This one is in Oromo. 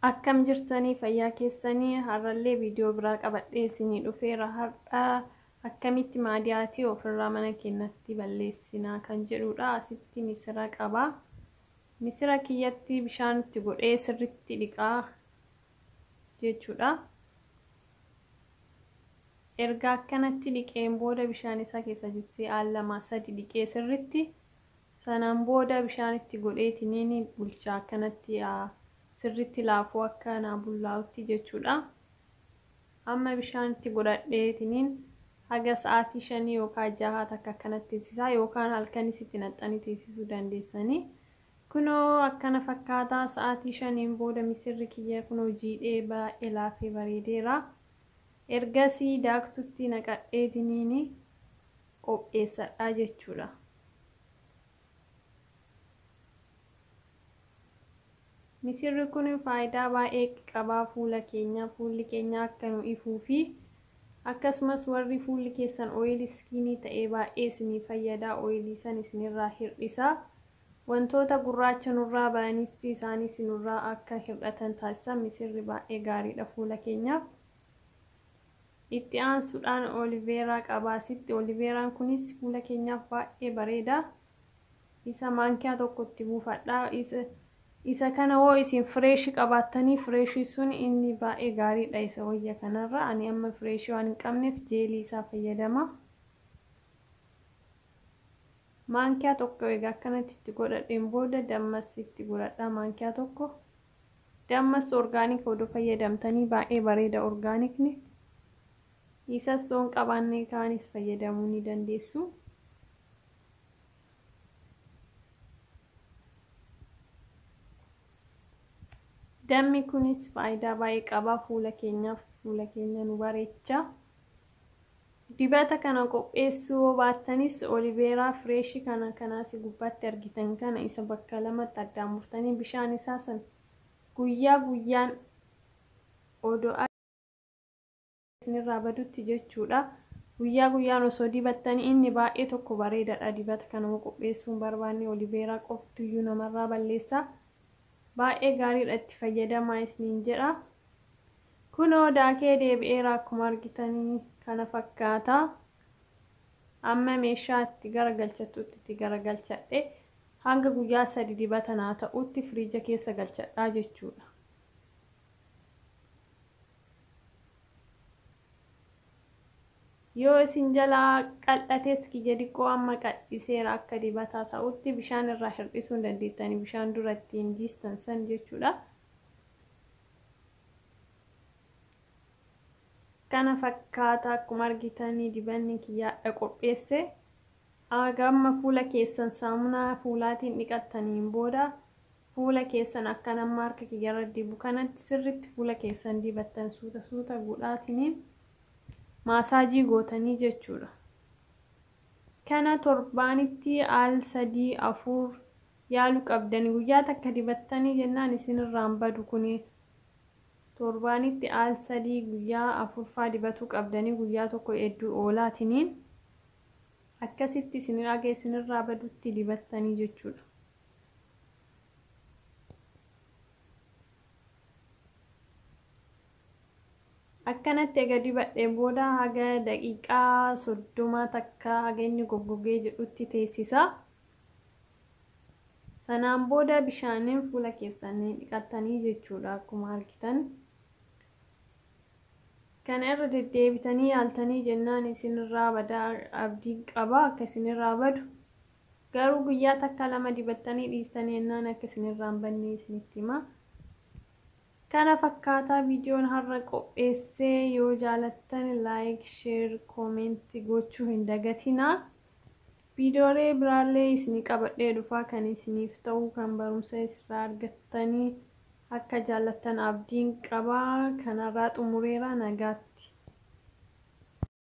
Akkam jirtanii fayyaa keessanii? Har'allee viidiyoo biraa qabadhee isinii dhufeera. Har'a akkamitti maadiyaatii ofirraa mana keenyatti balleessinaa kan jedhudha. Asitti misira qaba. Misira kiyyatti bishaan itti godhee sirritti dhiqaa jechuudha. Erga akkanatti dhiqeen booda bishaan isaa keessa jissee al 2 3 dhiqee sirritti, sanaan booda bishaan itti godheetiniin bulchaa akkanatti sirritti laafuu akka naa bullaa'utti jechuudha. Amma bishaan itti godhadheetiniin haga sa'aatii 5 yookaan 6 takka akkanatti teessisaa, yookaan halkanis itti naxxanii teessisuu dandeessanii. Kunoo akkana fakkaataa, sa'aatii 5n booda misirri kiyya kunoo jiidhee baay'ee laafee bareedeera. Ergasii daaktutti naqadheetiniin qopheessadha jechuudha. Misirri kun faayidaa baay'ee qabaa fuula keenya, fuulli keenya akka nu ifuu fi akkasumas warri fuulli keessan oil skin ta'ee baay'ee isinii fayyada, oilii san isinirraa hir'isa. Wantoota gurraacha nurraa ba'anis isaanis nurraa akka hir'atan taasisa. Misirri baay'ee gaariidha fuula keenyaaf. Itti aansuudhaan oliveeraa qaba asitti. Oliveeraan kunis fuula keenyaaf baay'ee bareeda. Isa maankiyaa tokko itti buufadha. Isa kana hoo isin fireeshii qabaattanii, fireeshii sun inni baay'ee gaariidha isa wayya kanarra. Ani amma fireeshii waan hin qabneef jeelii isaa fayyadama. Maankiyaa tokko egaa akkanatti itti godhadheen booda dammas itti godhadha maankiyaa tokko. Dammas orgaanika odoo fayyadamtanii baay'ee bareeda orgaanikni. Isas yoo hin qabaanne kaanis fayyadamuu ni dandeessu. Dammi kunis faayidaa baay'ee qaba fuula keenyaaf, fuula keenya nu bareecha. Dibata kana qopheessuu yoo baattanis oliveeraa fireeshii kana kanaas gubbaatti argitan kana isa bakka lamatti addaan murtanii bishaan isaa san guyyaa guyyaan odoo isinirraa badutti jechuudha. Guyyaa guyyaan osoo dibattanii inni baay'ee tokko bareedaadha. Dibata kana qopheessuu hin barbaanne oliveeraa qoftuyyuu namarraa balleessa. Baay'ee gaariidha, itti fayyadamaa isiniin jedha. Kunoo daakee deebi'eera, akkuma argitanii kana fakkaata. Amma meeshaa itti garagalchattutti itti garagalchadhe hanga guyyaa 3 dibata naa ta'utti firiija keessa galchadhaa jechuudha. Yoo isin jalaa qal'ates, kiyya diqqoo amma qal'iseera, akka dibataa ta'utti bishaan irraa hir'isuu hin dandeettanii, bishaan dura ittiin jiistan san jechuudha. Kana fakkaata akkuma argitanii dibanni kiyyaadha qopheesse. Amma fuula keessan saamunaa fuulaatiin dhiqattaniin booda fuula keessan akka nama harka kiyyarra dibu kanatti sirritti fuula keessan dibattan, suuta suuta godhaatiniin maasaajii gootanii jechuudha. Kana torbaanitti al 3 4 yaaluu qabdani. Guyyaa takka dibattanii jennaan isinirraan badu kuni. Torbaanitti al 3, guyyaa 4ffaa dibatuu qabdanii, guyyaa tokko hedduu oolaatiniin akkasitti isin haga isinirraa badutti dibattanii jechuudha. Akkanatti ega dibadhee booda haga daqiiqaa 30 takka haga inni goggogee jedhutti teessisa. Sanaan booda bishaaniin fuula keessanii dhiqattanii jechuudha akkuma argitan. Kana irra deddeebitanii yaaltanii jennaan isinirraa badaa, abdii qaba akka isinirraa badu. Garuu guyyaa takka lama dibattanii dhiistanii jennaan akka isinirraa hin badne isinitti hima. Kana fakkaataa viidiyoon har'a qopheessee, yoo jaalattan like, share, comment gochuu hin dagatinaa. Viidiyoolee biraallee isinii qabadhee dhufaa, kan isiniif ta'u, kan barumsa isirraa argattanii akka jaallattan abdiin qabaa. Kanarraa xumureera, nagaatti.